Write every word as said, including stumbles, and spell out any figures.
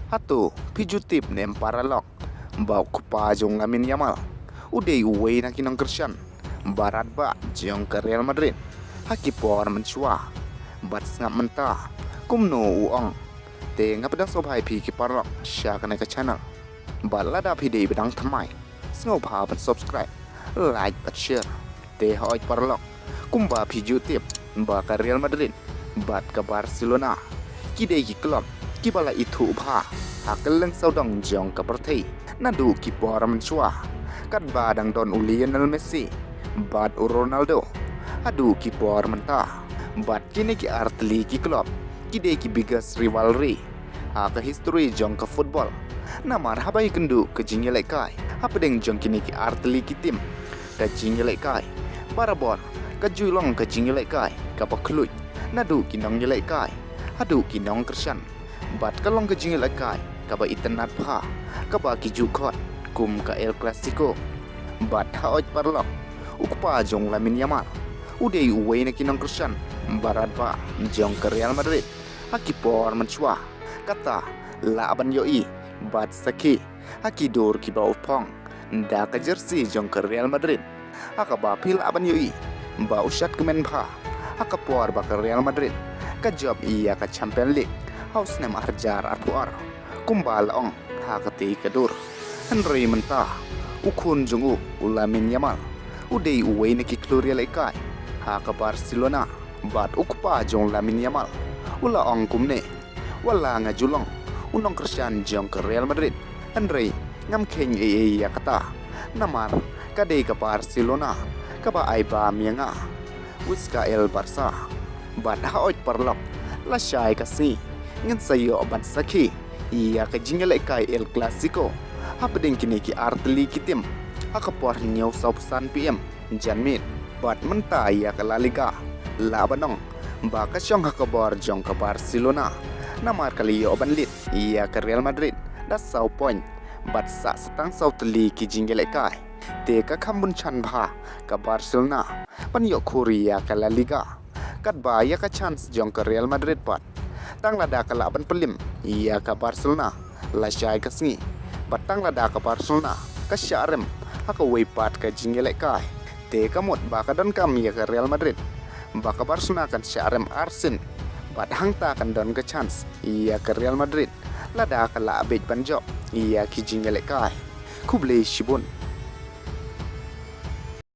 Hato phi ju tip ne em paralok ba u kpa jong Lamine Yamal u dei uwei na ki nongkyrshan barat ba jong ka Real Madrid ha ki por mynshuwa? Bad sngap mynta kumno u ong. Te nga pdiang sngewbha ïa phi ki paralok sha kane ka channel. Bad lada phi dei ba dang thymmai, sngewbha ban subscribe, like bad share. Te hooid paralok, kumba phi ju tip ba ka Real Madrid bad ka Barcelona ki dei ki club kiba la ithuh bha ha kylleng sawdong jong ka pyrthei naduh ki por mynshuwa, katba dang don u Lionel Messi bad u Ronaldo haduh ki por mynta. Bad kine ki artylli ki club ki dei ki biggest rivalry ha ka history jong ka football. Namar haba ïakynduh ka jingïalehkai hapdeng jong kine ki artylli ki team, ka jingïalehkai barabor ka ju long ka jingïalehkai kaba khluit naduh ki nongïalehkai haduh ki nongkyrshan. Bad ka long ka jingïalehkai kaba itynnad bha kaba ki ju khot kum ka El Clasico. Bad hooid paralok, u kpa jong Lamine Yamal u dei uwei na ki nongkyrshan barat ba jong ka Real Madrid ha ki por mynshuwa. Kata lah ban ïohi bad sakhi ha ki dur kiba u phong da ka jersey jong ka Real Madrid, ha kaba phi lah ban ïohi ba u shad kmen bha ha ka por ba ka Real Madrid ka jop ïa ka Champions League ha u snem arhajar arphew ar, kumba la ong ha katei ka dur. Hynrei mynta u khun jong u, u Lamine Yamal, u dei uwei na ki khlur ïalehkai ha ka Barcelona. Bad u kpa jong Lamine Yamal u la ong kumne: Wat la nga ju long u nongkyrshan jong ka Real Madrid, hynrei ngam kheiñ ei ei ïa kata, namar ka dei ka Barcelona kaba ai bam ïa nga, wis ka El Barça. Bad hooid paralok, lashai ka sngi ngin sa ïoh ban sakhi ïa ka jingïalehkai El Clasico hapdeng kine ki artylli ki team ha ka por hynñiew sawphew san P M janmiet. Bad mynta ïa ka La Liga lah ban ong ba ka shong ha ka bor jong ka Barcelona, namar ka la ïoh ban lead ïa ka Real Madrid da saw point bad sah sa tang saw tylli ki jingïalehkai. Te ka kham bun chan bha ka Barcelona ban ïoh khur ïa ka La Liga, katba ïa ka chance jong ka Real Madrid pat, tang lada ka lah ban pynlip ïa ka Barcelona lashai ka sngi, bad tang lada ka Barcelona ka shah rem ha kawei pat ka jingïalehkai, te ka mut ba ka donkam ïa ka Real Madrid ba ka Barcelona kan shah rem arsien, bad hangta kan don ka chance ïa ka Real Madrid lada ka lah beit ban jop ïa ki jingïalehkai. Khublei shibun.